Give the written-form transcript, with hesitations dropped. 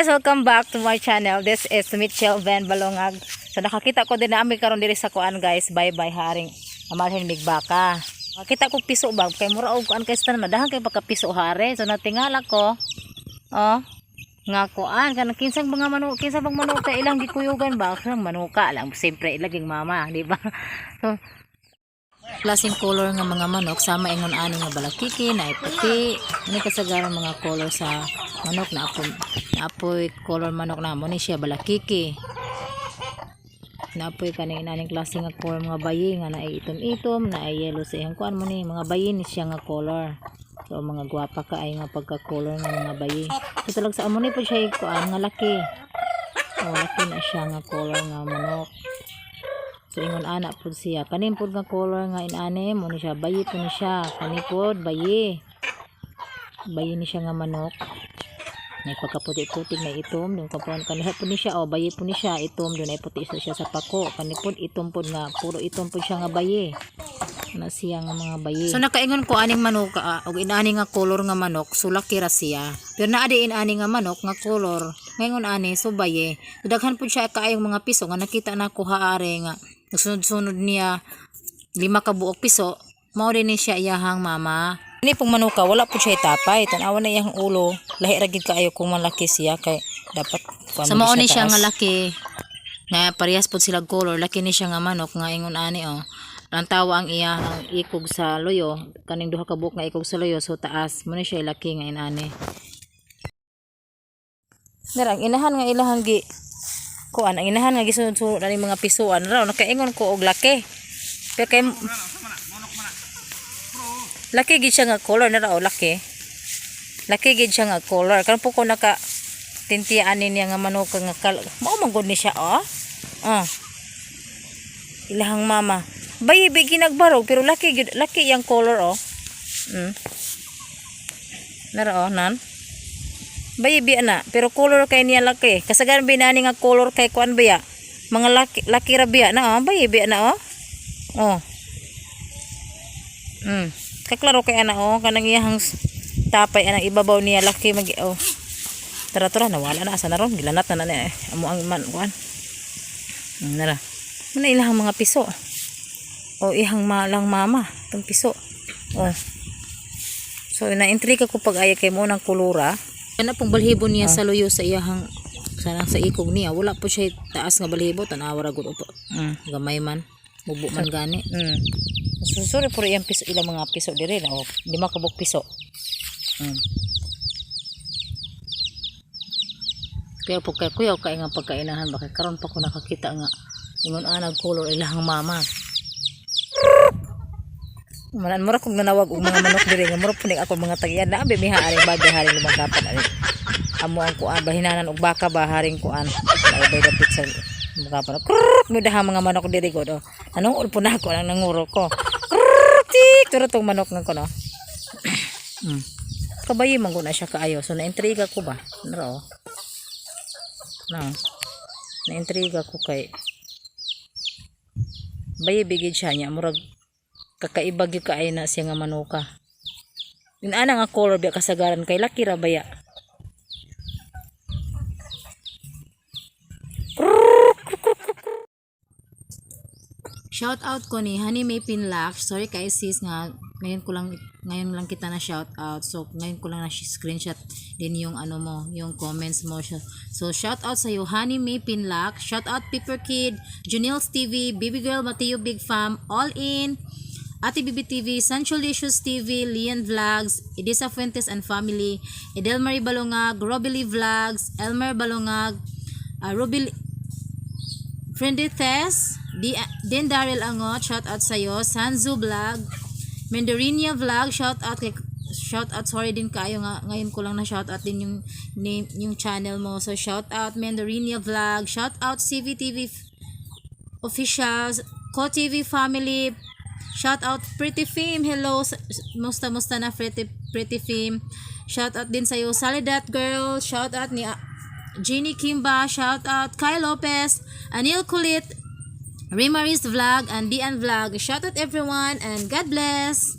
Guys, welcome back to my channel. This is Mitchell Van Balongag. So nakakita ko din na ami karon diri sa kuan, guys. Bye bye haring amalhin migbaka. Nakita ko piso ba kay mura og kuan kay sa tanan madahan kay pagka piso hare. So natingala ko. Oh, nga kuan kanang kinsang mga manok, kinsa bang manok kay ilang gikuyugan ba kanang manuka lang, siyempre ilaging mama, di ba? So klaseng color nga mga manok sama ingon ani nga balakiki na puti ani kasagaran mga color sa manok na apoy, na apoy color manok na mo ni siya balakiki na apoy kaning inaning klase nga color mga bayi nga naay itom-itom, naay yellow sa iyang kuan mo ni mga bayi ni siya nga color. So mga gwapa ka ay nga pagka color nga mga bayi. So talag sa amo ni po siya kuan nga laki, oh, laki na siya nga color nga manok. So ingon ana pud siya. Kanin pud nga color nga inani mo ni siya bayi po ni siya. Kani pud bayi. Bayi ni siya nga manok. May pagkaputi-puti na itom dun kapuan kaniha pud ni siya, oh, bayi pud ni siya, itom dun ay puti siya sa pako. Kani pud itom pud nga puro itom pud siya nga bayi. Na siya nga mga bayi. So nakaingon ko aning manok og inani nga color nga manok, so laki ra siya. Pero naa di inani nga manok nga color ngayon ani, so bayi. So daghan pud siya kaayong mga piso nga nakita na ko haare nga nagsunod-sunod niya lima ka buok piso, mao din ni siya iyahang mama. Ini pong manuka, wala po siya tapay. Tan-awa na iyang ulo. Lahi ra gid kaayo kung malaki siya kay dapat kuan. Sa mao ni siya nga laki. Nga parehas pud sila color, laki ni siya nga manok nga ingon ani, oh. Lantawa ang iyang ikog sa loyo, kaning duha ka buok nga ikog sa loyo, so taas mo ni siya laki nga inani. Narang inahan nga ilahang gi kuan, ang inahan nga gisunod-sunod na mga pisuan raw nakaingon ko og laki. Pero kay laki gid siya nga color na raw, laki. Laki gid siya nga color. Karon po ko naka tintian niya nga manok nga mao man gud ni siya, oh. Oh. Ilahang mama. Bayi bi ginagbarog pero laki gid, laki yang color, oh. Nara oh nan. Bayi bi ana pero color kay niya laki. Kasagaran binani nga color kay kuan biya. Mga laki laki ra biya na, oh, bayi bi ana, oh. Oh. Kaklaro kay ana, oh, kanang iyahang tapay anang ibabaw niya laki mag, oh. Tara tara, nawala na, asa na ron, gilanat na na niya, eh. Amo ang man kuan. Nara. Muna ilahang mga piso. O ihang malang mama itong piso. Oh. So na-intriga ko pag ay kay mo ng kulura. Kana pong balhibo niya sa luyo sa iyahang sa nang sa ikog niya, wala po siya taas nga balhibo, tan-awa ra gud upo. Gamay man, mubo man gani. So, sorry po iyang piso, ilang mga piso dire na, oh, 5 ka buok piso. Kaya po kay kuya kay nga pagkainahan ba kay karon pa ko nakakita nga ingon anag color ilahang mama. Manan mura kog nanawag og mga manok diri nga mura punig ako mga tagiyan na abi miha aring bagay haring lumang kapan ani. Amo ang kuan bahinanan og baka ba haring kuan. Ay bay dapit sa mga krrrk mo daha mga manok diri ko do. Anong po na ako ang nanguro ko. Krrrk tik turo tong manok nga ko no. Kabayi man na siya kaayo. So naintriga ko ba? Naro. No. Naintriga ko kay bayi bigid siya niya murag kakaiba gyud kaayo na siya nga manuka. Inana nga color biya kasagaran kay laki ra baya. Shout out ko ni Honey May Pinlac. Sorry kay sis nga ngayon lang kita na shout out. So ngayon ko lang na screenshot din yung ano mo, yung comments mo. So shout out sa iyo, Honey May Pinlac. Shout out Pepper Kid, Junils TV, Baby Girl Mateo Big Fam, All In, Ate BB TV, Sancho Licious TV, Lian Vlogs, Edisa Fuentes and Family, Edel Marie Balongag, Robily Vlogs, Elmer Balongag, Ruby Friendly Tess, Din Daryl Angot, shout out sa'yo, Sanzu Vlog, Mendorinia Vlog, shout out kay shout out, sorry din kayo nga ngayon ko lang na shout out din yung name, yung channel mo. So shout out Mendorinia Vlog, shout out CVTV Officials, Ko TV Family, shout out Pretty Fame, hello, musta musta na Pretty Pretty Fame. Shout out din sa'yo Soledad Girl, shout out ni Jeannie Kimba, shout out Kyle Lopez, Anil Kulit, Rimaris Vlog, and Dian Vlog. Shout out everyone and God bless.